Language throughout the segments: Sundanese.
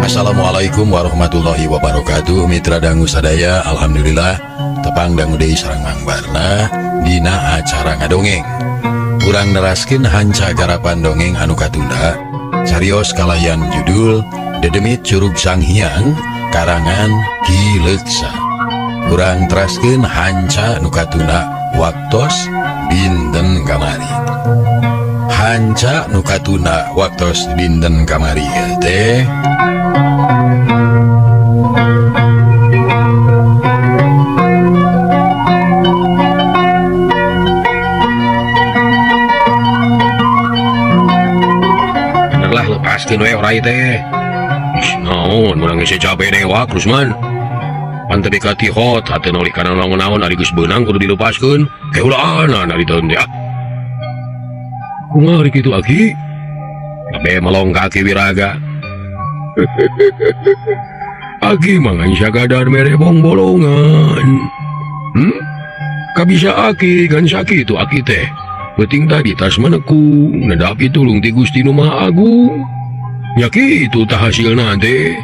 Assalamualaikum warahmatullahi wabarakatuh. Mitra dangu sadaya, alhamdulillah tepang dangu deui sareng Mang Barna dina acara ngadongeng. Urang neraskeun hanca garapan dongeng anu katunda, carios kalayan judul Dedemit Curug Sanghyang karangan Ki Leuksa. Urang teraskeun hanca nu katunda waktos dinten kamari. Hanca nu katunda waktos dinten kamari teh Bener lah, lepaskeun we orai teh. Ih, naon meunang geus capek dewak Rusman. Pan teu katihot hate nolih kana naon-naon ari geus beunang kudu dilepaskeun. Heulaana ari teu teh ah. Kumaha ari kitu aki? Abe melong ka Aki Wiraga. Aki mah ngan sakadar mere bong-bolongan. Kabisa aki ngan sakitu aki teh. Penting tadi tas menekung, nedapi tulung ti Gusti Nu Maha Agung. Nya kitu tah hasilna teh.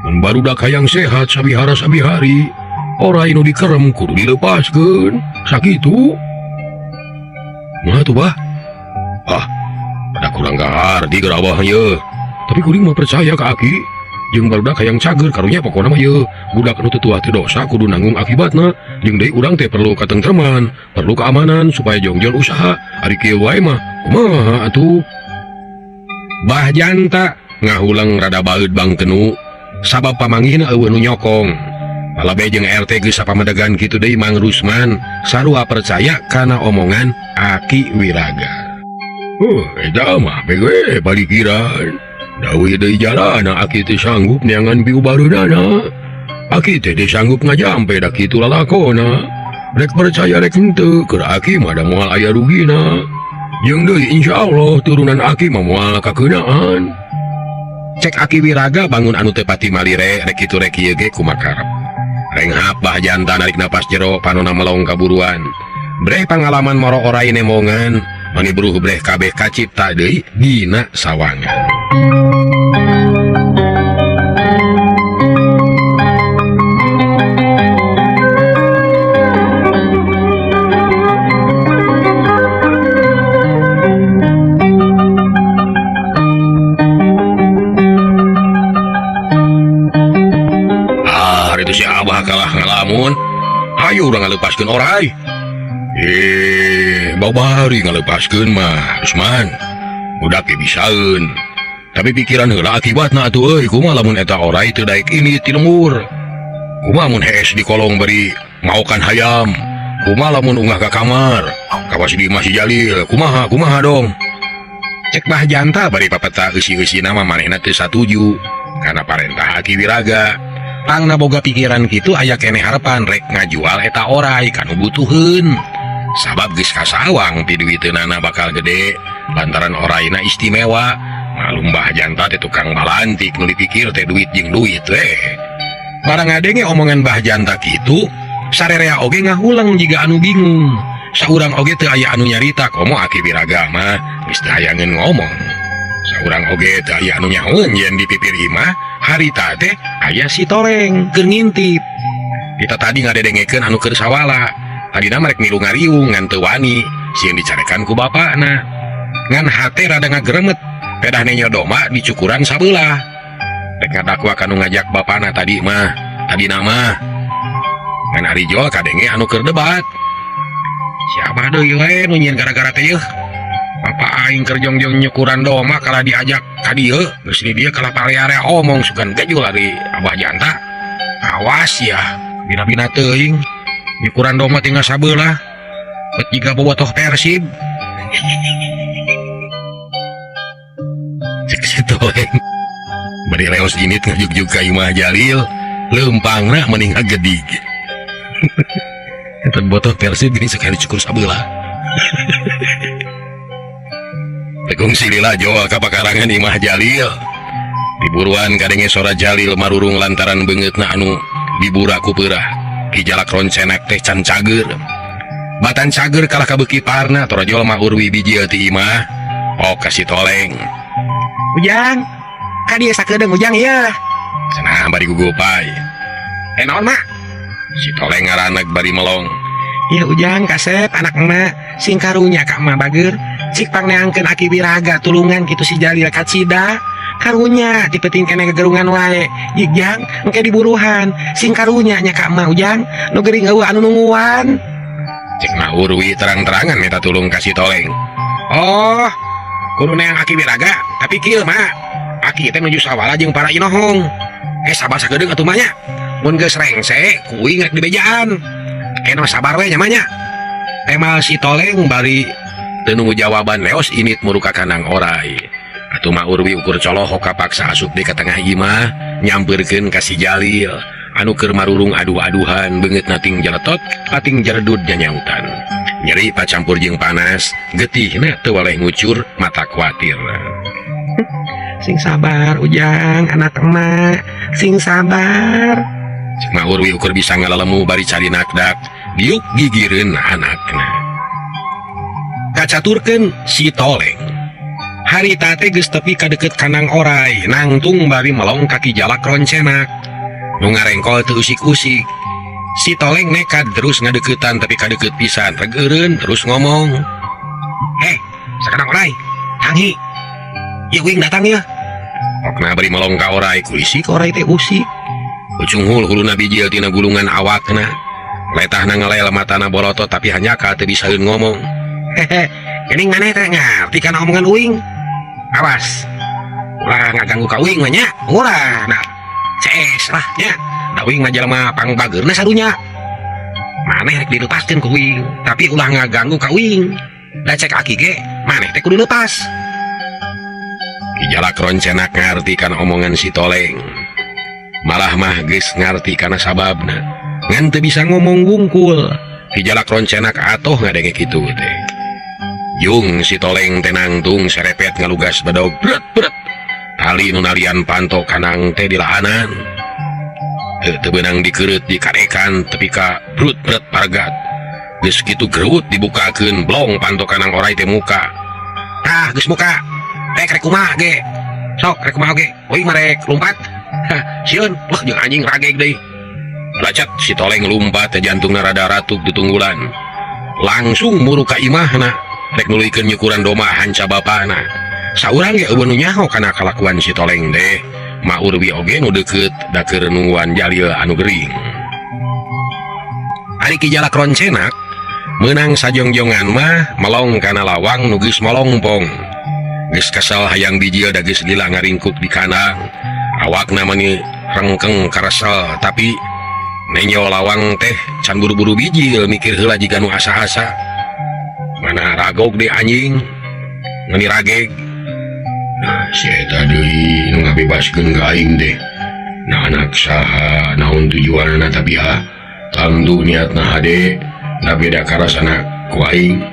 Mun barudak hayang sehat sabihara sabihari, orai nu dikerem kudu dilepaskeun. Sakitu. Kumaha tuh, Bah? Ah, ada kurang gaharti keur abah ye. Tapi kuring mah percaya ka aki. Jeung barudak hayang cager karunya pokona mah ye. Budak nu teu tuah teu dosa kudu nanggung akibatna. Jeung deui urang teh perlu katentreman, perlu keamanan supaya jongjon usaha. Ari kieu wae mah kumaha atuh? Bah Janta ngahulang rada baeud bangkenu sabab pamanggihna eueuh nu nyokong. Palabe jeung RT geus sapamedegan kitu deui Mang Rusman sarua percaya kana omongan Aki Wiraga. Eta mah bewe palikiran. Dawi deui jalana aki teh sanggup neangan piubareunana. Aki teh teu sanggup ngajampe da kitu lalakona. Rek percaya rek henteu, keur aki mah da moal aya rugina. Jeung deui insyaallah turunan aki mah moal kakeunaan. Cek Aki Wiraga bangun anu teu pati malire rek kitu rek ieu ge kumakarep. Renghap Bah Janta narik napas jero panona melong kaburuan. Breh pangalaman moro orai nemongan, mani bruh breh kabeh kacipta deui dina sawangan. Ah, itu si Abah kalah ngalamun. Hayu urang ngalepaskeun orai. Babari ngalepaskeun mah, Rusman. Budak ge bisaeun. Tapi pikiran heula akibatna atuh euy, kumaha lamun eta orai teu daek ini ti lembur. Kumaha mun hees di kolong bari maokan hayam. Kumaha lamun ungah ka kamar. Kawas di imah si Jalil, kumaha kumaha dong. Cek Bah Janta bari papeta eusi-eusina mah manehna teu satuju kana parentah Aki Wiraga. Pangna boga pikiran kitu aya keneh harepan rek ngajual eta orai kanu butuheun. Sabab geus kasawang piduiteunana bakal gede lantaran oraina istimewa. Malum Bah Janta teh tukang balantik nu dipikir teh duit jeung duit we. Barang ngadenge omongan Bah Janta kitu, sarerea oge ngahuleng jiga anu bingung. Saurang oge teu aya anu nyarita komo Aki Wiraga mah geus teu hayangeun ngomong. Saurang oge teu aya anu nyahoeun yen di pipir imah harita teh aya si Toreng keur ngintip. Kita tadi ngadedengekeun anu keur sawala. Tadina mah rek milu ngariung ngan teu wani, sieun dicarekan ku bapakna. Ngan hate rada ngageremet, pedah nenyo domba dicukuran sabelah. Rek ngadakwa kanu ngajak bapakna tadi mah, tadina mah. Ngan ari jol kadenge anu keur debat. Siapa deui we nu nyieun gara-gara teh yeuh? Bapak aing keur jongjong nyukuran domba kalah diajak ka dieu, geus di dieu kalah parea-area omong sugan gejul ari Abah Janta. Awas ya, bina-bina teuing. Nyukuran domba tinggal sabelah. Bet jiga bobotoh Persib. Cek si Toeng. Bari leos init ngajugjug ka imah Jalil, leumpangna mending ngagedig. Eta botoh Persib gini sekali cukur sabelah. Tekung silila jol ka pakarangan Imah Jalil. Diburuan kadenge sora Jalil marurung lantaran beungeutna anu dibura ku peurah. Ki Jalak Roncenak teh can cager. Batan cager kalah kabeuki parna torojol mah Urwi bijil ti imah. Oh kasih toleng. Ujang, ka dieu sakedeung Ujang ieu. Cenah bari gugupai. Eh naon mak? Si toleng ngaraneg bari melong. Ieu Ujang kasep anak emak sing karunya ka emak bager. Cik pangneangkeun aki wiraga tulungan kitu si Jalil kacida. Karunya dipeting keneh gegerungan wae. Jig jang engke diburuhan. Sing karunya nya ka emak Ujang nu gering eueuh anu nungguan. Cek mah Urwi terang-terangan minta tulung kasih toleng. Oh, kudu neang aki wiraga, tapi kieu mak. Aki teh nuju sawala jeung para inohong. Eh sabar sakedeung atuh mah nya. Mun geus rengse, ku uing rek dibejaan. Eno sabar we nya mah nya. Temal si toleng bari teu nunggu jawaban leos init muru ka kandang orai. Atuh mah Urwi ukur colohok kapaksa asup deui ka tengah imah nyampeurkeun ka si Jalil anu keur marurung aduh-aduhan beungeutna ting jeletot pating jeredud nyanyautan. Nyeri pacampur jeung panas, getihna teu waleh ngucur mata kuatir. Sing sabar Ujang anak emak, sing sabar. Cek mah Urwi ukur bisa ngalalemu bari cari nakdak, diuk gigireun anakna. Kacaturkeun si toleng. Harita teh geus tepi ka deukeut kandang orai, nangtung bari melong ka Ki Jalak Roncenak. Nu ngarengkol teu usik-usik. Si toleng nekat terus ngadeuketan tapi ka deukeut pisan, reg eureun terus ngomong. Eh, sakandang orai, tanghi. Ieu uing datang ya. Pokna bari melong ka orai, kulisik Orai teh usik. Ucunghul huluna bijil tina gulungan awakna. Letahna ngelel matana borotot tapi hanya teu bisaeun ngomong. Hehe, geuning maneh teh ngarti kana omongan uing. Awas. Ulah ngaganggu ka uing mah nya. Ulah. Nah, CS lah nya. Da uing mah jelema pangbageurna sarunya. Maneh rek dilepaskeun ku uing, tapi ulah ngaganggu ka uing. Da cek aki ge, maneh teh kudu lepas. Ki Jalak Roncenak ngarti kana omongan si toleng. Malah mah geus ngarti kana sababna. Ngan teu bisa ngomong wungkul. Ki Jalak Roncenak atoh ngadenge kitu teh. Jung si toleng teh nangtung serepet ngalugas bedog bret bret. Tali nu nalian panto kanang teh dilaanan. Teu beunang dikereut dikarekan tepi ka brut bret pargat. Geus kitu gerut dibukakeun blong panto kanang orai teh muka. Tah geus muka. Rek rek kumaha ge. Sok rek kumaha ge. Uing mah rek lompat. Hah, sieun, wah jeung anjing rageg deui. Lacat si toleng lumpat teh jantungna rada ratuk ditunggulan. Langsung muru ka imahna rek nuluykeun nyukuran domba hanca bapana. Saurang ge eueuh nu nyaho kana kalakuan si toleng teh. Ma Urwi oge nu deukeut da keur nungguan Jalil anu gering. Ari Ki Jalak Roncenak meunang sajongjongan mah melong kana lawang nu geus molongpong. Geus kesel hayang bijil da geus lila ngaringkuk di kandang. Awakna mani rengkeng karesel tapi nenyo lawang teh can buru-buru bijil mikir heula jiga nu asa-asa. Mana ragog deh anjing ngeni rageg. Nah, si eta deui nu ngabebaskeun ka aing teh. Nah anak saha naon tujuanna tapi ah tangtu niatna hade da beda karasana ku aing.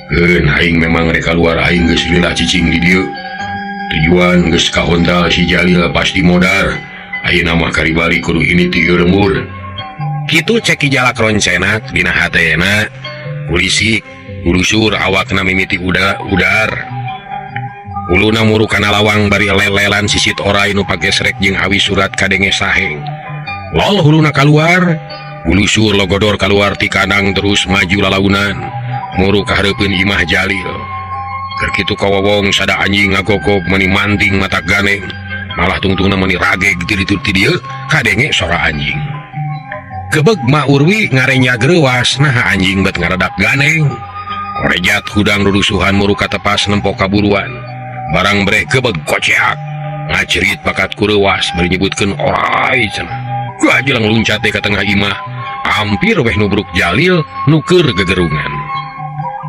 Keun aing memang rek kaluar aing geus lila cicing di dieu. Tujuan geus kahontal si Jalil pasti modar. Ayeuna mah karibali kudu ini ti ieu lembur. Kitu cek Ki Jalak Roncenak dina hatena kulisik gulusur awakna mimiti udar. Uluna muru kana lawang bari lelelan sisit orai nu pagesrek jeung awi surat kadenge saheng. Lol huluna kaluar, gulusur logodor kaluar ti kandang terus maju lalaunan. Muru ka hareupeun imah Jalil. Keur kitu kawawong sada anjing ngagogog meuni manting mata ganeng. Malah tungtungna meuni rageg ti ditu ti dieu kadenge sora anjing. Kebeg Ma Urwi ngarenya greuwas naha anjing bet ngaredak ganeng. Korejat hudang rurusuhan muru katepas nempo kaburuan. Barang breh kebeg koceak. Ngacerit bakat kureuwas bari nyebutkeun orai cenah. Gajelang luncat teh ka tengah imah. Hampir weh nubruk Jalil nu keur gegerungan.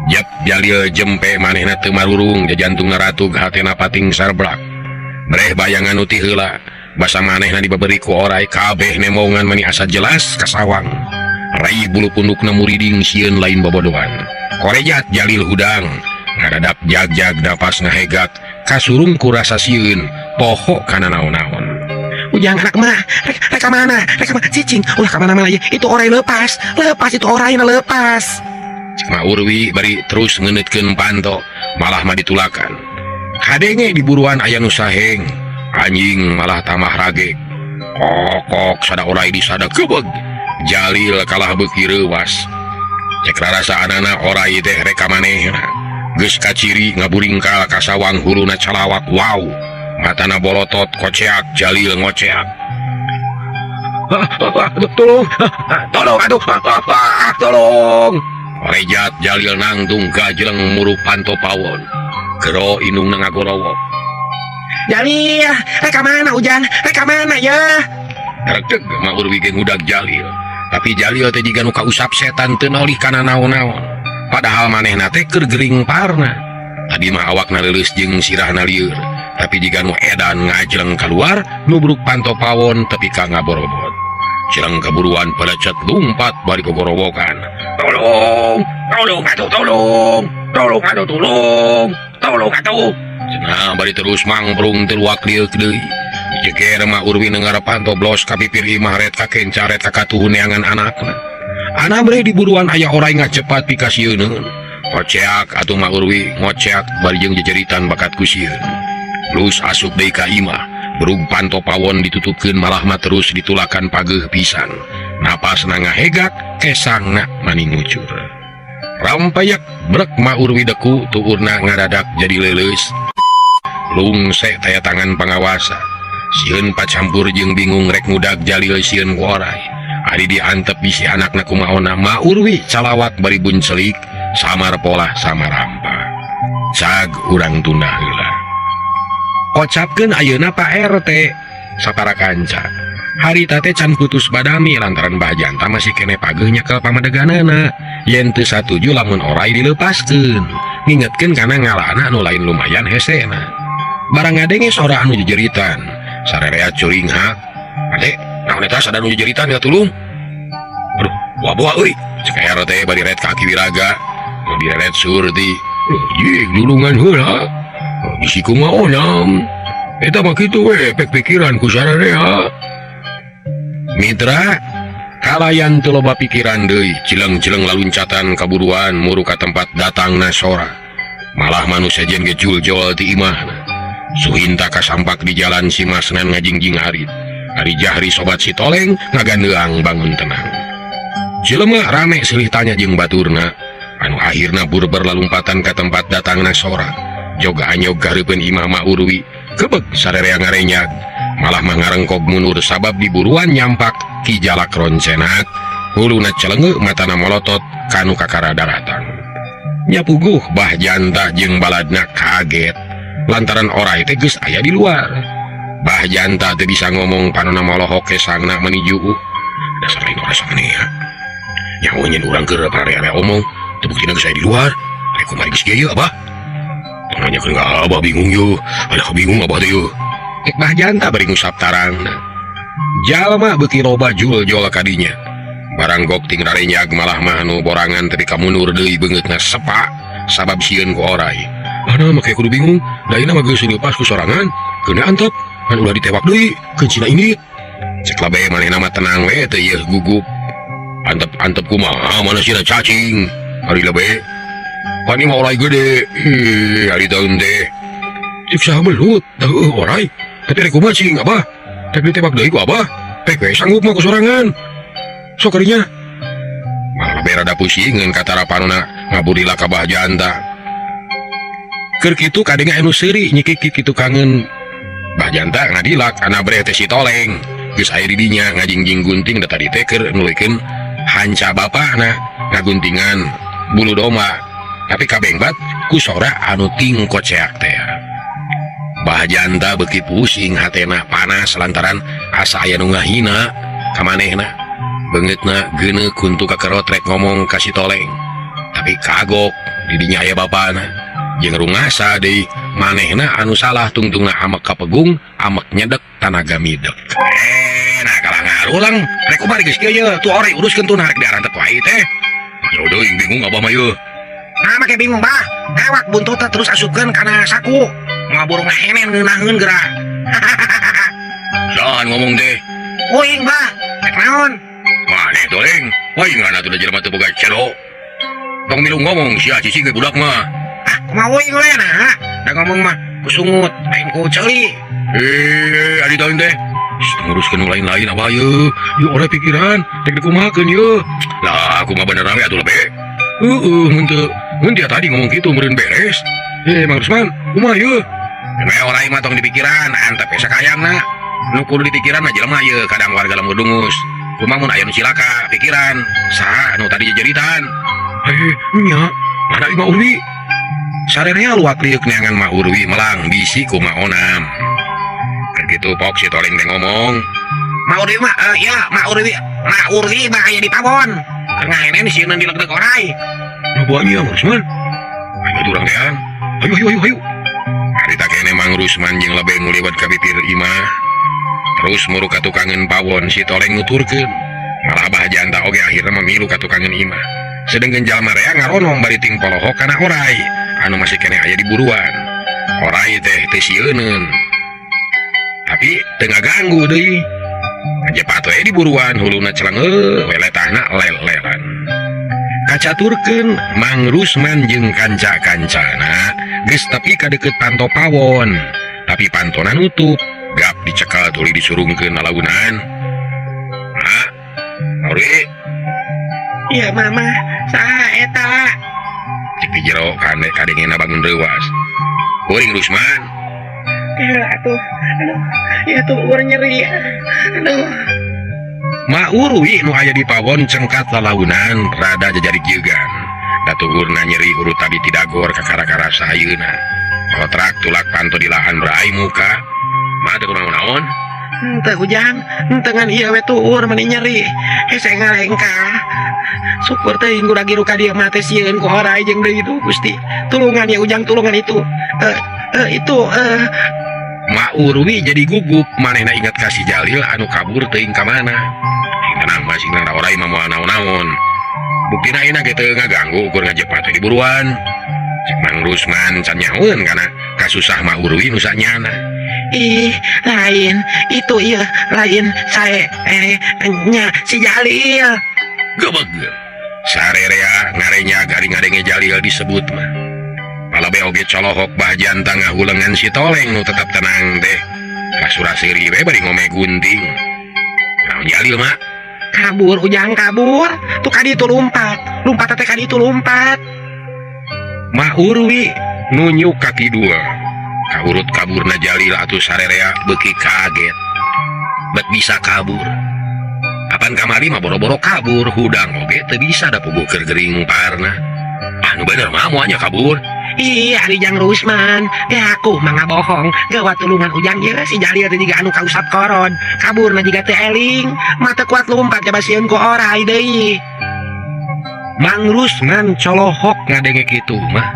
Jap Jalil jempe manehna teu marurung jajantungna ratug hatena pating sarblak. Breh bayangan nu ti heula basa manehna dibaberi ku orai kabeh nemongan mani asa jelas kasawang. Rai bulu pundukna muriding sieun lain bobodohan. Korejat Jalil hudang ngadadak jagjag napas ngahegak kasurung ku rasa sieun poho kana naon-naon. Ujang anak mah rek rek ka mana? Rek ka mana? Cicing, ulah ka mana-mana ya. Itu orai lepas. Lepas itu orai lepas. Cek Ma Urwi bari terus ngeunetkeun panto malah mah ditulakan. Kadenge di buruan aya nu saheng. Anjing malah tamah ragek. Kokok sada orai disada kebeg. Jalil kalah beuki reuwas. Cek rarasaanana orai teh rek ka manehna. Geus kaciri ngaburingkal ka sawang huluna calawak wow. Matana bolotot koceak Jalil ngoceak. Tolong, tolong, aduh, tolong. Korejat Jalil nangtung gajleng muru panto pawon. Gero indungna ngagorowok. Jalil, rek ka mana Ujang? Rek ka mana ya? Regeg Ma Urwi ge ngudag Jalil. Tapi Jalil teh jiga nu kausap setan teu nolih kana naon-naon. Padahal manehna teh keur gering parna. Tadi mah awakna leuleus jeung sirahna lieur. Tapi jiga nu edan ngajleng kaluar nubruk panto pawon tepi ka ngaborobot. Cileng kaburuan pada cat lumpat bari gogorowokan. Tolong, tolong atuh tolong, tolong atuh tolong, tolong atuh. Cenah bari terus mangprung teu luak lieuk deui. Jeger Ma Urwi nengar panto blos ka pipir imah ret ka kenca ret ka katuhu neangan anakna. Anabre di buruan aya orai ngacepat pikasieuneun. Koceak atuh Ma Urwi ngoceak bari jeung jejeritan bakat ku sieun. Lus asup deui ka imah. Brug panto pawon ditutupkeun malah mah terus ditulakan pageuh pisan. Napasna ngahegak kesangna mani ngucur. Rampayak brek Ma Urwi deku tuurna ngadadak jadi leuleus. Lungse taya tangan pangawasa. Sieun pacampur jeung bingung rek ngudag Jalil sieun ku orai. Ari diantep bisi anakna kumaona Ma Urwi calawat bari buncelik samar polah samar rampa. Cag urang tunda heula. Kocapkeun ayeuna Pak RT sapara kanca. Harita teh can putus badami lantaran Bah Janta masih kene pageuh nyekel pamadeganana. Yen teu satuju lamun orai dileupaskeun. Ngingetkeun kana ngalana anu lain lumayan hesena. Barang ngadenge sora anu jejeritan, sarerea curinghak. Ade, naon eta sada nu jejeritan ya tulung? Aduh, buah-buah euy. Cek RT bari ret ka Aki Wiraga. Nu direret surti. Duh, jig dulungan heula. Bisi kumaha onam. Eta mah kitu we pek pikiran ku sararea. Mitra, kalayan teu loba pikiran deui, cileng-cileng laluncatan kaburuan muru ka tempat datangna sora. Malah manusia sejen ge juljol ti imahna. Suhinta kasampak di jalan si Masnan ngajingjing harit. Ari Jahri sobat si Toleng ngagandeang bangun tenang. Jelema rame silih tanya jeung baturna, anu akhirna burber lalumpatan ka tempat datangna sora. Joga anyog gareupeun imah Ma Urwi, kebeg sarerea ngarenyag. Malah mah ngarengkog mundur sabab diburuan nyampak Ki Jalak roncenak, huluna celenge matana molotot kanu kakara daratan. Nyapuguh Bah Janta jeung baladna kaget lantaran orai teh geus aya di luar. Bah Janta teu bisa ngomong panona molohok kesangna meuni juuh. Dasar lain ora samanea. Nyaho nyen urang keur pararea omong, teu buktina geus aya di luar. Rek kumaha geus kieu Abah? Tong nanyakeun ka Abah bingung yeuh. Alah bingung Abah teh yeuh. Ek Bah Janta bari ngusap tarangna. Jalma beuki loba juljol kadinya. Barang gok ting rarenyag malah mah nu borangan tepi ka mundur deui beungeutna sepa sabab sieun ku orai. Ana make kudu bingung, da ayeuna mah geus leupas ku sorangan, keuna antep, ngan ulah ditewak deui, keun cina indit. Cek labe manehna mah tenang we teu yeuh gugup. Antep-antep kumaha mana sina cacing. Ari lebe. Pani mah orai gede. Ih, ari daun teh. Cek saha belut, dah heueuh orai. Tapi rek kumaha cing Abah? Rek ditewak deui ku Abah. Pek we sanggup mah ku sorangan. Sok kadinya. Malah lebe rada pusingeun katara panona ngabudila ka Bah Janta. Keur kitu kadenge anu seuri nyikik kitu kangen. Bah Janta ngadilak anabreh teh si Toleng. Geus aya di dinya ngajingjing gunting da tadi teh keur nuluykeun hanca bapana ngaguntingan bulu domba. Tapi kabengbat ku sora anu ting koceak teh. Bah Janta beuki pusing hatena panas lantaran asa aya nu ngahina ka manehna. Beungeutna geuneuk huntu kakerot rek ngomong ka si Toleng. Tapi kagok di dinya aya bapana. Jeung rungasa deui manehna anu salah tungtungna amek kapegung, amek nyedek tanaga midek. Nah kalah Barulang rek kumaha geus kieu ye tuh orai uruskeun tuh rek diarantep ku ai teh. Ya deui bingung abah mah yeuh. Nah make bingung bah. Ewak buntutna terus asupkeun kana saku. Moal buru ngahenen ngeunaheun geura. Sahan ngomong teh? Uing bah, rek naon? Maneh toleng. Wah ngana tuh da jelema teu boga celo. Tong milu ngomong sia cicing ge budak mah. Ah, kumaha uing we nah? Da ngomong mah ku sungut, lain ku ceuli. Eh, adi toleng teh. Nguruskeun nu lain-lain abah yeuh. Yeuh ora pikiran, rek dikumahakeun yeuh. Lah, aku mah bener we atuh lebe. Heeh, mun teu mun dia tadi ngomong kitu meureun beres. Eh, Mang Rusman, kumaha yeuh? Geus orai mah tong dipikiran, antep we sakayangna. Nu kudu dipikiran mah jelema yeuh kadang warga lembur dungus. Kumaha mun aya nu cilaka pikiran, saha nu tadi jejeritan. Eh, nya, mana Ima Urwi? Sarerea luak liuk neangan Ma Urwi melang bisi ku Ma Onam. Gitu pok si Toleng teh ngomong. Ma Urwi mah ya Ma Urwi, Ma Urwi mah aya di pawon. Keur ngahenen sieun dilegdeg orai. Nu buahnya Mang Rusman. Ayo atuh urang teang. Ayo ayo ayo ayo. Harita kene Mang Rusman jeung lebe nguliwat ka bibir imah. Terus muru ka tukangeun pawon si Toleng nuturkeun. Malah Abah Janta oge akhirna memilu ka tukangeun imah. Sedengkeun jalma rea ngaronong bari ting polohok kana orai anu masih keneh aya di buruan. Orai teh teu sieuneun. Tapi teu ngaganggu deui. Ngajepat we di buruan huluna celengeuh we letahna lel-lelan. Kacaturkeun Mang Rusman jeung kanca-kancana geus tepi ka deukeut panto pawon. Tapi pantona nutup, gap dicekal tuluy disurungkeun lalaunan. Ma, Mauri. Iya mama, saha eta? Cek di jero kane kadengena bangun reuas. Kuring Rusman. Gila tuh, aduh, ya tuh urang nyeri. Aduh. Ma Urwi nu aya di pawon cengkat lalaunan rada jajari jeugan. Datuhurna nyeri urut tadi tidagor kakara-kara sayeuna. Kolotrak tulak panto di lahan berai muka. Ma teu kunaon-naon? Henteu Ujang, henteu ngan ieu we tuur mani nyeri. Hese ngalengkah. Syukur teuing gura giru ka dieu mah teh sieun ku orai jeung deui duh Gusti. Tulungan ya Ujang, tulungan itu. Itu. Ma Urwi jadi gugup, manehna ingat ka si Jalil anu kabur teuing ka mana. Sing tenang mah sing tenang orai mah moal naon-naon. Buktina ayeuna ge teu ngaganggu ukur ngajepat we di buruan. Cek Mang Rusman can nyahoeun kana kasusah Ma Urwi nu sanyana. Ih, lain itu ieu, lain sae nya si Jalil. Gebeg. Sarerea ngarenya garing ngadenge Jalil disebut mah. Palabe oge colohok bah jantang ngahulengan si Toleng nu tetap tenang teh. Kasura seuri we bari ngome gunting. Naon Jalil mah? Kabur Ujang kabur. Tuh ka ditu lumpat. Lumpat teh ka ditu lumpat. Ma Urwi nunjuk ka kidul. Kaurut kaburna Jalil atuh sarerea beuki kaget. Bet bisa kabur. Apan kamari mah boro-boro kabur, hudang oge teu bisa da puguh keur gering parna. Anu bener mah moalnya kabur. Ih, ari Jang Rusman, ya aku mah ngabohong. Gawat tulungan Ujang ye si Jalil teh jiga anu kausap koron. Kaburna jiga teu eling, mah teu kuat lumpat coba sieun ku orai deui. Mang Rusman colohok ngadenge kitu mah.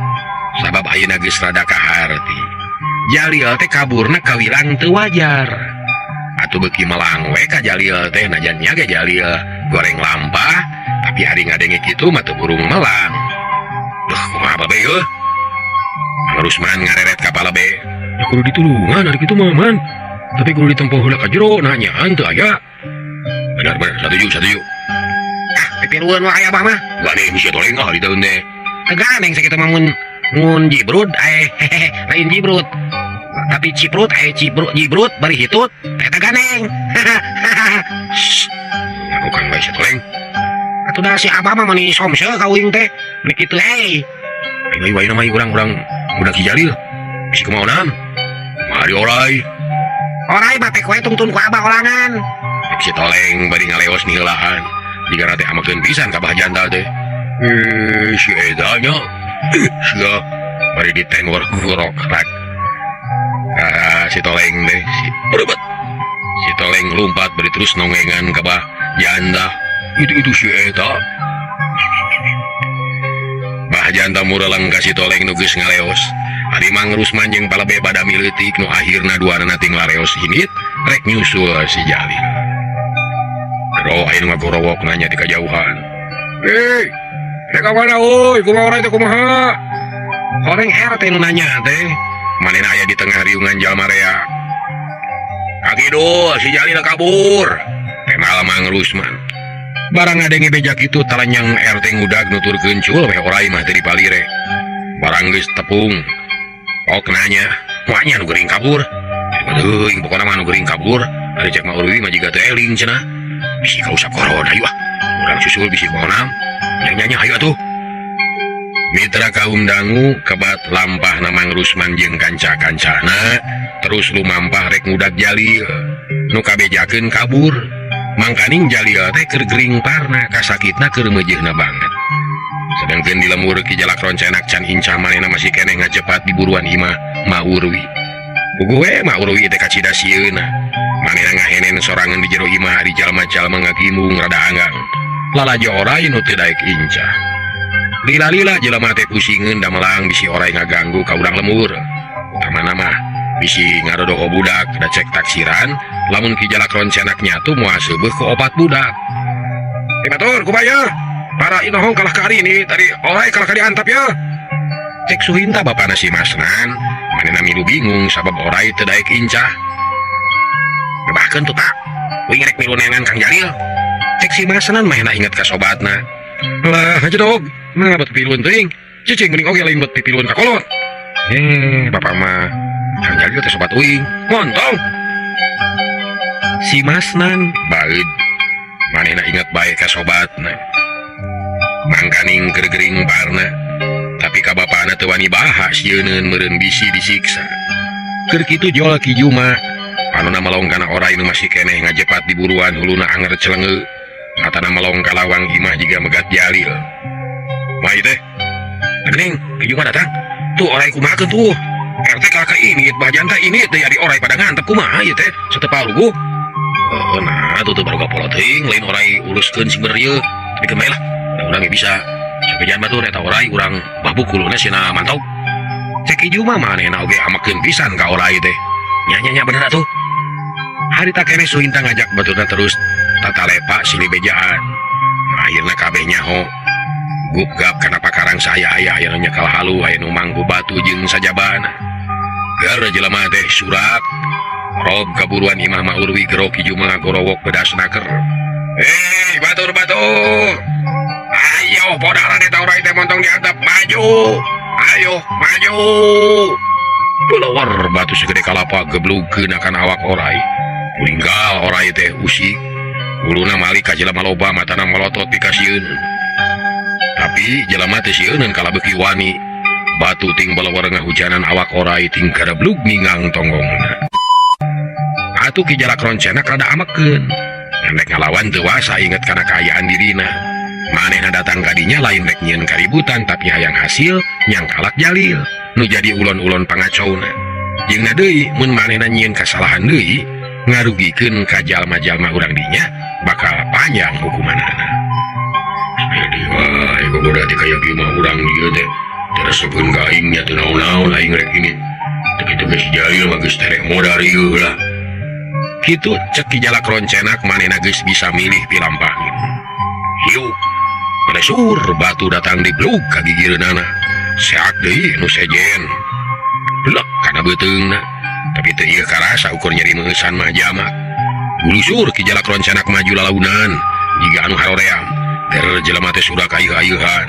Sabab ayeuna geus rada kaharti. Jalil teh kaburna kawilang teu wajar. Atuh beuki melang we ka Jalil teh najan nya ge Jalil goreng lampah, tapi ari ngadenge kitu mah teu burung melang. Duh, kumaha babe yeuh? Mang Rusman ngareret ka palebe. Ya kudu ditulungan ari kitu mah man. Tapi kudu ditempo heula ka jero nanyaan teu aya. Benar benar, satuju satuju. Ah, pipirueun wae abah mah. Gandeng sia toleng ah di taeun teh. Teu gandeng sakitu mah mun jibrud lain jibrud. Tapi ciprut cibrut jibrut bari hitut eta gandeng. Shh. Ngakukan wae sia toleng. Atuh da si abah mah mani somse ka uing teh. Meni kitu euy. Ayo ayo ayo namai urang-urang budak si Jalil. Bisi kumaha onam? Mari orai. Orai mah teh koe tungtun ku abah olangan. Cek si Toleng bari ngaleos niheulaan. Jigana teh amakeun pisan ka Bah Janda teh. Si eta nya. Sia bari ditengor gorok rak. Ah, si Toleng teh si berebet. Si Toleng lumpat bari terus nongengan ka Bah Janda. Itu si eta. Bah Janda mureleng ka si Toleng nu geus ngaleos. Ari Mang Rusman jeung palebe badami leutik nu akhirna duanana ting lareos indit rek nyusul si Jalil. Gero aya nu ngagorowok nanya di kajauhan. "Hei, rek ka mana euy? Kumaha oray teh kumaha?" Horeng RT nu nanya teh. Manehna aya di tengah riungan jalma rea. "Ka kidul, si Jalil kabur." Temal Mang Rusman. Barang ngadenge beja kitu talanyang RT ngudag nuturkeun cul we oray mah teu dipalire. Barang geus tepung. Ok nanya, "Moanya nu geuring kabur?" "Teuing, pokona mah nu geuring kabur." Ari cek Mak Urwi mah jiga teu eling cenah. Bisi kausap koron, hayu ah. Urang susul bisi konam. Nya hayu atuh. Mitra kaum dangu kebat lampah Mang Rusman jeung kanca-kancana terus lumampah rek ngudag Jalil. Nu kabejakeun kabur. Mangkaning Jalil teh keur gering parna kasakitna keur meujeuhna banget. Sedangkeun di lembur Ki Jalak Roncenak can incah manehna masih keneh ngajepat di buruan imah Ma Urwi. Puguh we Ma Urwi teh kacida sieuna. Manehna ngahenen sorangan di jero imah ari jalma-jalma ngagimbung rada anggang. Lalajo oray nu teu daek incah. Lila-lila jelema teh pusingeun damelang bisi oray ngaganggu ka urang lembur. Utamana mah bisi ngadodoho budak da cek taksiran lamun Ki Jalak Roncenak nyatu moal seubeuh ku opat budak. Batur kumaha ya? Para inohong kalah ka ari ini tadi oray kalah ka diantap ya. Cek Suhinta bapana si Masnan, manehna milu bingung sabab oray teu daek incah. Bahkeun tuh Pak, uing rek milu neangan Kang Jalil. Cek si Masnan manehna inget ka sobatna. Lah jedog, nah bet pipiluan teuing. Cicing mending oge lain bet pipiluan ka kolot. Bapak mah Kang Jalil teh sobat uing. Montong. Si Masnan baeud. Manehna inget bae ka sobatna. Mangkaning keur gering parna. Tapi ka bapana teu wani baha sieuneun meureun bisi disiksa. Keur kitu jol Ki Juma. Panona melong kana oray nu masih keneh ngajepat di buruan huluna anger celenge. Matana melong ka lawang imah jiga megat Jalil. Mah ieu teh. Geuning, Ki Juma datang. Tuh oray kumahakeun tuh. RT kalah ka ini, bajan teh ini teh ari oray pada ngantep kumaha ieu teh? Sateu paruguh. Nah, tuh tuh baru gapolo teuing lain oray uruskeun sing bener ieu. Tapi keun bae lah. Da urang ge bisa. Sabejan batur eta oray urang babuk huluna sina mantau. Cek Ki Juma manehna oge amekeun pisan ka oray teh. Nya nya nya bener atuh. Harita keneh Suhinta ngajak baturna terus tatalepa silih bejaan. Nah, akhirna kabeh nyaho. Gupgap kana pakarang saya aya aya nu nyekal halu aya nu mangku batu jeung sajabana. Gar jelema teh surak. Rob kaburuan imah Ma Urwi gero Ki Juma ngagorowok bedas naker. Hei, batur-batur. Ayo podaran eta oray teh montong diantep maju. Ayo, maju. Belawar batu segede kalapa geblugkeun kana awak oray. Meninggal oray teh usik. Huluna malik ka jelema loba matana melotot pikasieun. Tapi jelema teh sieuneun kala beuki wani. Batu ting balawar ngahujanan awak oray ting gareblug ngingang tonggongna. Atuh Ki Jalak Roncenak rada amekeun. Rek ngalawan teu wasa inget kana kaayaan dirina. Manehna datang ka dinya lain rek nyieun kaributan tapi hayang hasil nyangkalak Jalil nu jadi ulon-ulon pangacauna. Jeung deui mun manehna nyieun kasalahan deui ngarugikeun ka jalma-jalma urang dinya bakal panjang hukumanana. Jadi wah, ieu berarti kaya kieu mah urang dieu teh teu resepkeun ka aing nya teu naon-naon aing rek ini. Teu kitu geus Jalil mah geus terek modar ieu lah. Kitu cek Ki Jalak Roncenak manehna geus bisa milih pilampahin. Hiuk. Sur batu datang di blug ka gigireunana. Seak deui nu sejen. Blek kana beuteungna. Tapi teu ieu karasa ukur nyeri meueusan mah jamak. Gulusur Ki Jalak Roncenak maju lalaunan jiga anu haroream. Der jelema teh sudah kayeuh-ayeuhan.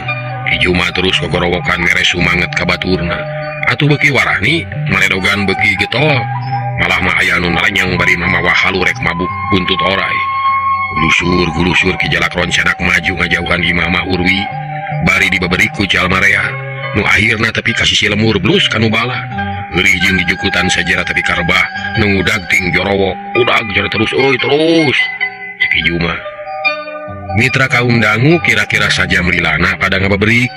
Ki Juma terus gogorowokan mere sumanget ka baturna. Atuh beuki warani maledogan beuki getol. Malah mah aya anu nalenyang bari mamawa halu rek mabuk buntut oray. Gulusur gulusur Ki Jalak Roncenak maju ngajauhan imah Ma Urwi. Bari dibeberi ku jalma rea. Nu akhirna tepi ka sisi lemur blus kanu bala. Eurih jeung dijukutan sajera tepi karbah nu ngudag ting jorowok. Udag jero terus euy terus. Cek Ki Juma. Mitra kaum dangu kira-kira saja melilana pada ngabeberik.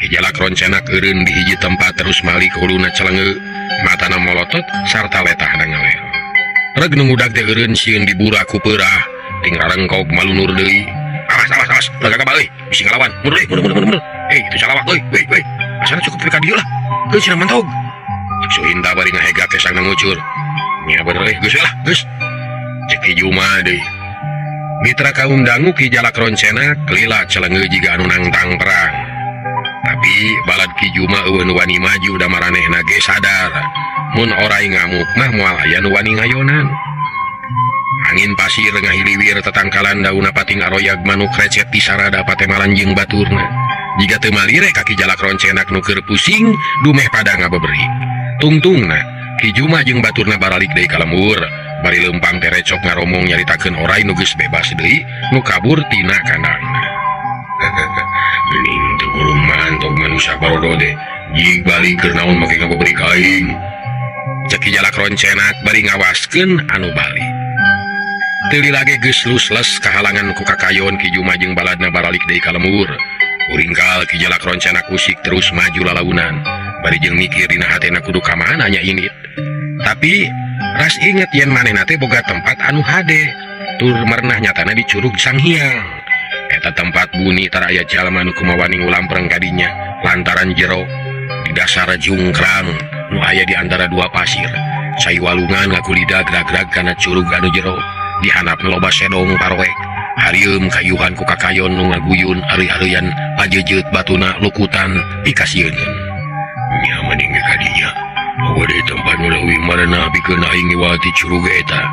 Ki Jalak Roncenak eureun di hiji tempat terus malik huluna celenge, matana molotot sarta letahna ngalel. Reg nu ngudag teh eureun sieun dibura ku peurah, ting rarengkog malunur deui. Awas awas awas, ulah gagabah euy, bisi ngalawan. Mundur euy, mundur mundur mundur. Itu salawak euy, euy euy. Asana cukup ka dieu lah. Geus cenah mantog. Cek Suhinta bari ngahegak kesangna ngucur. Nya bener euy, geus we lah, geus. Cek Ki Juma deui. Mitra kaum dangu Ki Jalak Roncena kelila celenge jiga anu nangtang perang. Tapi balad Ki Juma euweuh nu wani maju da maranehna ge sadar mun orai ngamuk mah moal aya nu wani ngayonan. Angin pasir ngahiliwir tetangkalan dauna pating aroyag manuk recet di sarada patemalan jeung baturna. Jiga teu malire ka Ki Jalak Roncenak nu keur pusing dumeh pada ngabeberi. Tungtungna Ki Juma jeung baturna baralik deui ka lembur. Bari leumpang teh recok ngaromong nyaritakeun orai nu geus bebas deui nu kabur tina kandangna. Geuning teu burung mantog manusia barodo teh jig balik keur naon make ngabeberi ka aing. Cek Ki Jalak Roncenak bari ngawaskeun anu balik. Teu lila ge geus lusles kahalangan ku kakayon Ki Juma jeung baladna baralik deui ka lembur. Uringkal Ki Jalak Roncenak usik terus maju lalaunan. Bari jeung mikir dina hatena kudu ka mana nya init. Tapi ras inget yen manehna teh boga tempat anu hade. Tur merenah nyatana di Curug Sang Hyang. Eta tempat buni tara aya jalma nu kumawani ngulampreng kadinya lantaran jero di dasar jungkrang nu aya di antara dua pasir. Cai walungan ngakulida grag-grag kana curug anu jero. Di handap loba sedong paroek. Harieum kayuhan ku kakayon nu ngaguyun ari-arian pajejeut batuna lukutan pikasieuneun. Nya mending ge kadinya. Boga deui tempat nu leuwih marenah pikeun aing ngiwati curug eta.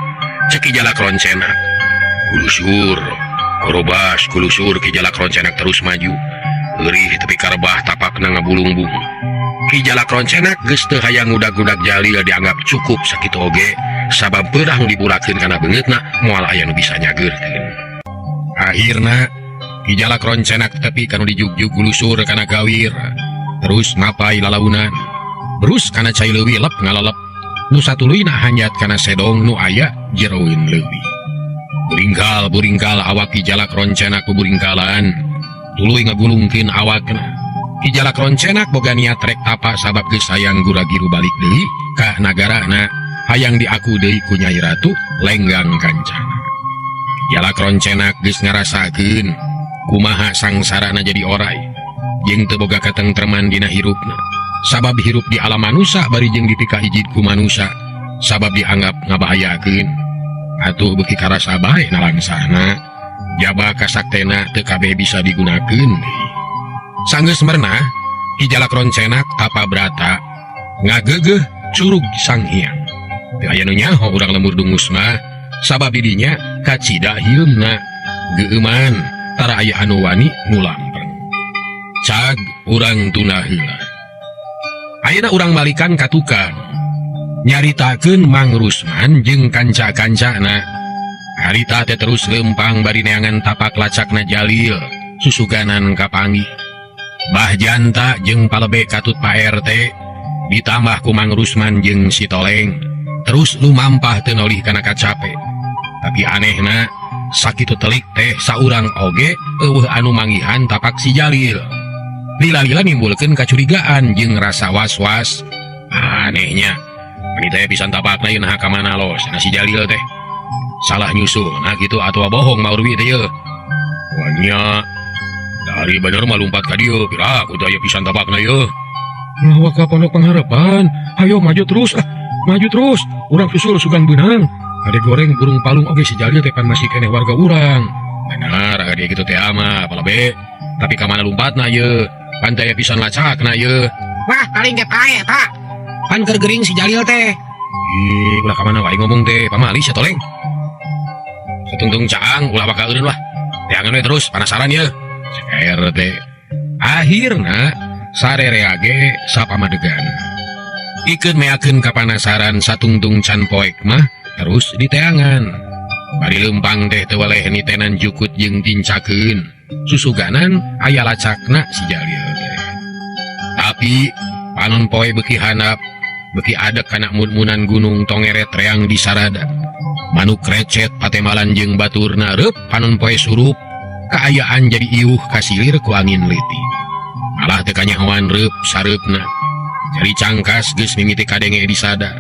Cek Ki Jalak Roncenak. Kulusur, korobas kulusur Ki Jalak Roncenak terus maju. Eurih tepi ka rebah tapakna ngabulungbung. Ki Jalak Roncenak geus teu hayang ngudag-ngudag jalil dianggap cukup sakitu oge sabab peurang diburakeun kana beungeutna moal aya nu bisa nyageurkeun. Akhirna Ki Jalak Roncenak tepi kanu dijugjug gulusur kana gawir terus mapai lalaunan. Berus kana cai leuwih lep ngalalep nu satuluyna hanjat kana sedong nu aya jeroeun leuwih. Buringkal buringkal awak Ki Jalak Roncenak buburingkalan tuluy ngagulungkeun awakna. Ki Jalak Roncenak boga niat rek tapa sabab geus hayang gura-giru balik deui ka nagarana hayang diaku deui ku Nyai Ratu Lenggang Kancana. Ki Jalak Roncenak geus ngarasakeun kumaha sangsarana jadi orai jeung teu boga katentreman dina hirupna. Sabab hirup di alam manusa bari jeung dipikahijid ku manusa sabab dianggap ngabahayakeun. Atuh beuki karasa bae nalangsana jaba kasaktena teu kabeh bisa digunakeun deui. Sanggeus merenah Ki Jalak Roncenak tapa brata ngageugeuh Curug Sang Hyang. Teu aya nu nyaho urang lembur dungus mah sabab didinya kacida hieumna geueuman tara aya anu wani ngulampreng. Cag urang tunda heula. Ayeuna urang balikan ka tukang nyaritakeun Mang Rusman jeung kanca-kancana. Harita teh terus leumpang bari neangan tapak lacakna Jalil susuganan kapanggih. Bah Janta jeung palebe katut Pak RT ditambah ku Mang Rusman jeung si Toleng terus lumampah teu nolih kana kacape. Tapi anehna sakitu telik teh saurang oge euweuh anu manggihan tapak si Jalil. Lila-lila nimbulkeun kacurigaan jeung rasa was-was. Anehnya meni teh pisan tapakna ieu naha ka mana los na si Jalil teh. Salah nyusul nah kitu atawa bohong Maurwi teh yeuh. Wanya dari bener mah lumpat ka dieu piraku teh aya pisan tapakna yeuh. Ngawa ka Pondok Pangharapan, hayo maju terus ah, maju terus. Urang susul sugan beunang. Ade goreng burung palung oge si Jalil teh pan masih keneh warga urang. Benar ade kitu teh ama palebe. Tapi ka mana lumpatna yeuh? Pantai pisan lacakna yeuh. Wah, paling ge paeh, Pak. Pan keur gering si Jalil teh. Ih, ulah ka mana wae ngomong teh, pamali sia toleng. Satungtung caang ulah bakal eureun lah. Teangan we terus penasaran yeuh. Cek RT. Akhirna sarerea ge sapamadegan. Ikeun meakeun kapanasaran satungtung can poek mah terus diteangan. Bari leumpang teh teu weleh nitenan jukut jeung tincakeun. Susuganan aya lacakna si Jalil teh. Tapi panon poe beuki handap, beuki adek kana mun-munan gunung tongeret reang di sarada. Manuk recet patemalan jeung baturna reup panon poe surup, kaayaan jadi iuh kasilir ku angin leutik. Malah teu kanyahoan reup sareupna. Cari cangkas geus mimiti kadenge di sada.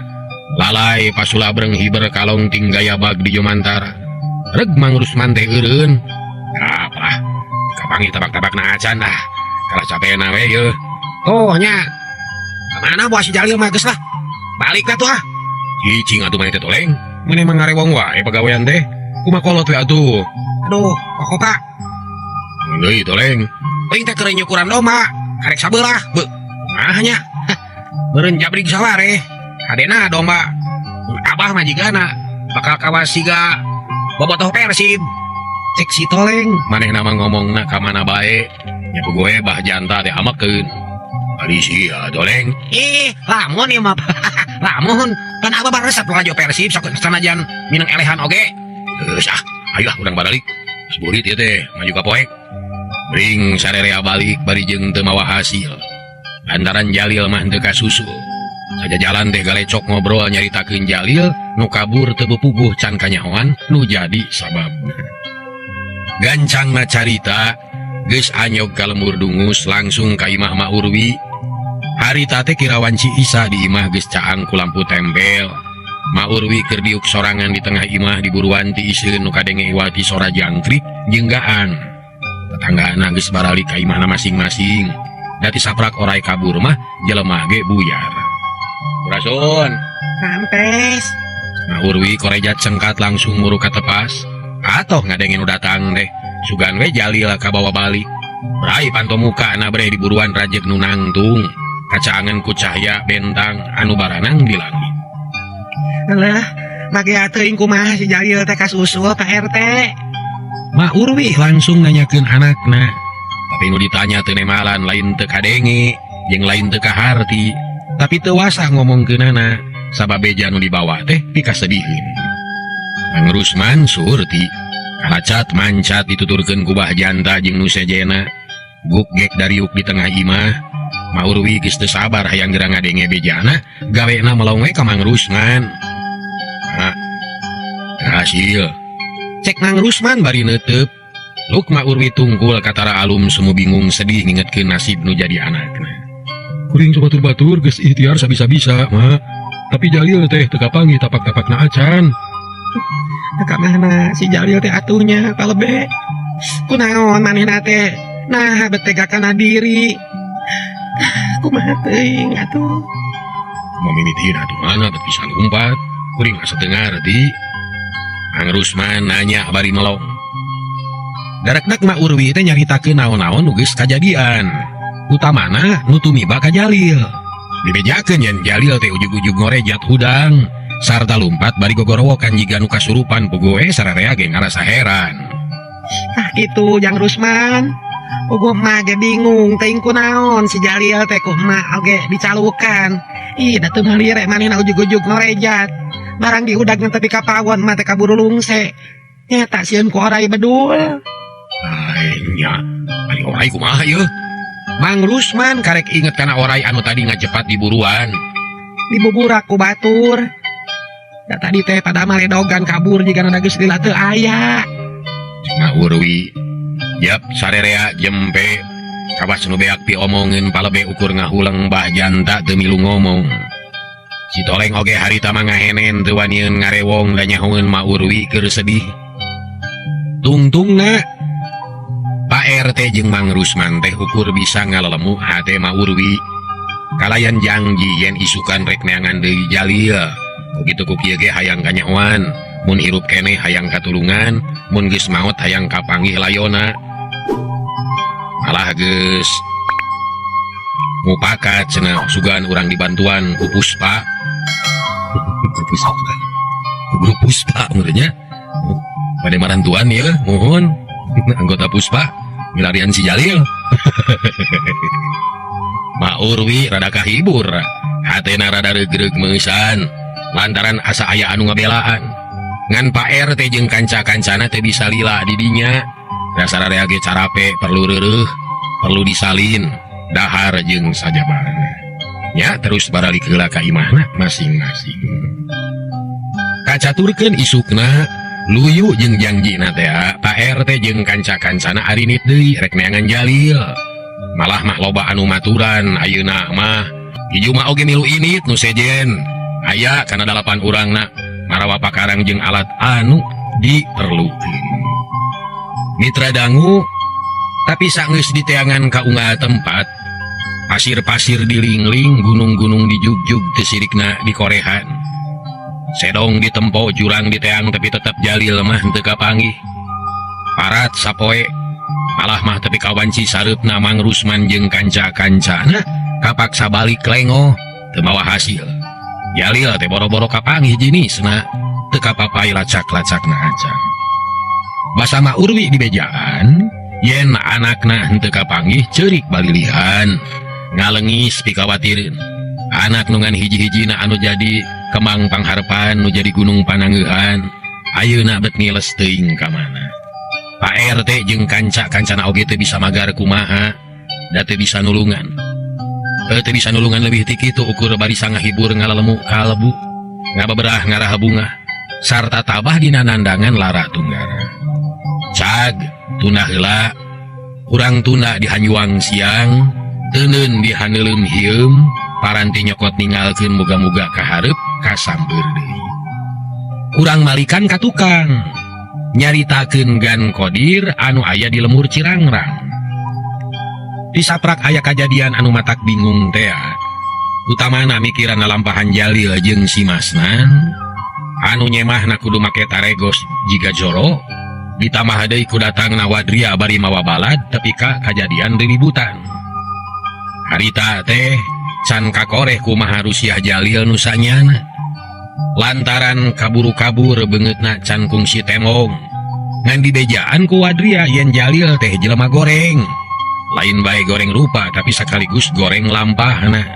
Lalai pasulabreng hiber kalong ting gayabag di Jomantara. Reg Mang Rusman teh eureun. Apalah, kapanggih tabak-tabak na acan lah. Kalah capena we yeuh. Oh nya. Kamana buah si Jalil mah geus lah. Balik lah tuh ah. Cicing atuh maneh teh toleng. Maneh mah ngarewong wae pagawean teh. Kumaha kolot we atuh. Aduh, pokok Pak. Deui Toleng. Uing teh keur nyukuran domba, karek sabelah, beuh. Mah nya. Meureun jabrig saware. Hadena domba. Mun Abah mah jigana bakal kawas siga bobotoh Persib. Cek si Toleng. Manehna mah ngomongna ka mana bae. Nya gue bah janta teh amakeun. Ari sia Toleng. Ih, lamun ieu mah. Lamun, pan Abah baresep lalajo Persib sok sanajan minang elehan oge. Geus ah, ayo ah urang baralik. Seburit ieu teh maju ka poek. Bring sarerea balik bari jeung teu mawa hasil. Lantaran Jalil mah teu kasusul. Saja jalan teh galecok ngobrol nyaritakeun Jalil nu kabur teu puguh can kanyahoan nu jadi sababna. Gancangna carita geus anyog ka lembur Dungus langsung ka imah Ma Urwi. Harita teh kira wanci Isa di imah geus caang ku lampu tempel. Ma Urwi keur diuk sorangan di tengah imah diburuan ti iseun nu kadenge iwati sora jangkrik jeung gaang. Tetanggaana geus baralik ka imahna masing-masing. Dati saprak orai kabur mah jelema ge buyar. Rasun. Rampes. Ma Urwi korejat sengkat langsung muru ka tepas. Atoh ngadenge nu datang deh. Sugan we Jalil kabawa balik. Brai panto muka na bre diburuan rajeg nu nangtung. Kacaangan ku cahya bentang anu baranang di langit. Alah, bagea teuing kumaha si Jalil teh kasusul Pak RT. Ma Urwi langsung nanyakeun anakna. Tapi nu ditanya teu nemalan lain teu kadenge jeung lain teu kaharti. Tapi teu wasa ngomongkeunana sabab beja nu dibawa teh pikasediheun. Mang Rusman surti kalacat mancat dituturkeun ku bah janta jeung nu sejena. Guk gek dariuk di tengah imah. Ma Urwi geus teu sabar hayang geura ngadenge bejana, gawena melong we ka Mang Rusman. Nah, hasil. Cek Mang Rusman bari neuteup. Luk Ma Urwi tungkul katara alum semu bingung sedih ngingetkeun nasib nu jadi anakna. Kuring batur-batur geus ikhtiar sabisa-bisa, Ma. Tapi Jalil teh teu kapanggih tapak-tapakna acan. Teu ka mana si Jalil teh atuhnya palebe. Kunaon manehna teh? Nah, betega kana diri. Kumaha teuing atuh. Mamimitian atuh mana bet bisa lumpat. Kuring asa teu ngarti. Mang Rusman nanya bari melong. Darekdak Ma Urwi teh nyaritakeun naon-naon nu geus kajadian. Utamana nu tumiba ka Jalil. Dibejakeun yen Jalil teh ujug-ujug ngorejat hudang sarta lumpat bari gogorowokan jiga nu kasurupan puguh sararea ge ngarasa heran. Ah kitu Jang Rusman. Puguh mah ge bingung teuing kunaon si Jalil teh kumaha oge dicalukan. Ih da teu malire manehna ujug-ujug ngorejat. Barang diudag tapi kapawon mah teh kaburu lungse. Nyata sieun ku orai bedul. Ai nya, ari orai kumaha ieu? Mang Rusman karek inget kana orai anu tadi ngajepat di buruan. Dibuburak ku batur. Da tadi teh pada maledogan kabur jiga nu geus lila teu aya. Ma Urwi jap sarerea jempe kawas nu beak piomongeun palebe ukur ngahuleng bah janta teu milu ngomong. Si Toleng oge harita mah ngahenen teu wanieun ngarewong da nyahoeun Ma Urwi keur sedih. Tungtungna Pak RT jeung Mang Rusman teh ukur bisa ngalelemu hate Ma Urwi. Kalayan janji yen isukan rek neangan deui Jalil. Begitu ku kieu ge hayang kanyahoan, mun hirup keneh hayang katulungan, mun geus maot hayang kapanggih layona. Malah geus mupakat cenah sugan urang dibantuan ku Puspa. Ku Puspa. Ku grup Puspa menurutnya. Bade marantuan ya, mohon anggota Puspa milarian si Jalil. Ma Urwi rada kahibur, hatena rada regreg meusan lantaran asa aya anu ngabelaan. Ngan Pak RT jeung kanca-kancana teh bisa lila di dinya. Dasar area ge carape perlu reureuh, perlu disalin, dahar jeung sajabana. Nya terus baralik heula ka imahna masing-masing. Kacaturkeun isukna luyu jeung jangjina teh Pak RT jeung kanca-kancana arinit deui rek neangan Jalil. Malah mah loba anu maturan ayeuna mah hiju mah oge milu init nu sejen. Aya kana 8 urangna marawa pakarang jeung alat anu diperlukeun. Mitra dangu tapi sanggeus diteangan ka unggal tempat, pasir-pasir dilingling, gunung-gunung dijugjug teu sirikna dikorehan. Sedong ditempo, jurang diteang tapi tetep Jalil mah teu kapanggih. Parat sapoe malah mah tepi ka wanci sareupna Mang Rusman jeung kanca-kancana kapaksa balik lengoh teu mawa hasil. Jalil teh boro-boro kapanggih jenisna teu kapapay lacak-lacakna acan. Basama Urwi di bejaan yen anakna henteu kapanggih ceurik balilihan ngalengis pikawatireun. Anak nu ngan hiji-hijina anu jadi kembang pangharpan nu jadi gunung pananggeuhan ayeuna bet ngiles teuing ka mana. Pak RT jeung kanca-kancana oge teu bisa magar kumaha da teu bisa nulungan. Teu bisa nulungan leuwih ti kitu ukur barisa ngahibur ngalalemu kalbu ngabeberah ngarah bungah sarta tabah dina nandangan lara tunggara. Cag tunda heula urang tunda dihanjuang siang teuneun dihaneuleum hieum paranti nyokot ninggalkeun muga-muga kahareup kasamber deui. Urang malikan ka tukang nyaritakeun Gan Kodir anu aya di lemur Cirangrang. Disaprak aya kajadian anu matak bingung tea. Utamana mikiran lampahan Jalil jeung si Masnan anu nyemahna kudu make taregos jiga joro ditambah deui ku datangna Wadria bari mawa balad tepi ka kajadian riributan. Harita teh can kakoreh kumaha rusiah Jalil nu sanyana. Lantaran kaburu-kabur beungeutna can kungsi temong. Ngan dibejaan ku Wadria yen Jalil teh jelema goreng. Lain bae goreng rupa tapi sekaligus goreng lampahna.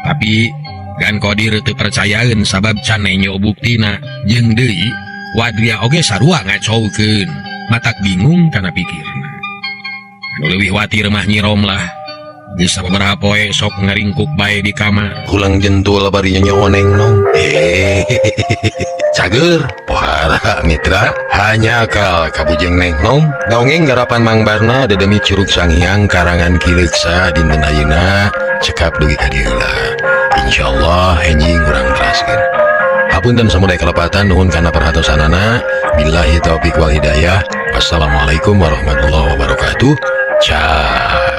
Tapi Gan Kodir teu percayaeun sabab can nenyo buktina jeung deui Wadria oge sarua ngacaukeun. Matak bingung kana pikirna. Anu leuwih watir mah Nyi Romlah. Geus sababaraha poe sok ngaringkuk bae di kamar. Pulang jentul bari nyoneng nong. Cager pohara mitra hanya akal kabujeng neng nong. Dongeng garapan Mang Barna dedemi Curug Sanghyang karangan Ki Leuksa dinten ayeuna cekap dugi ka dieu heula. Insyaallah enjing urang teraskeun. Hapunten samudaya kalepatan nuhun kana perhatosanana. Billahi taufik wal hidayah. Wassalamualaikum warahmatullahi wabarakatuh. Ciao.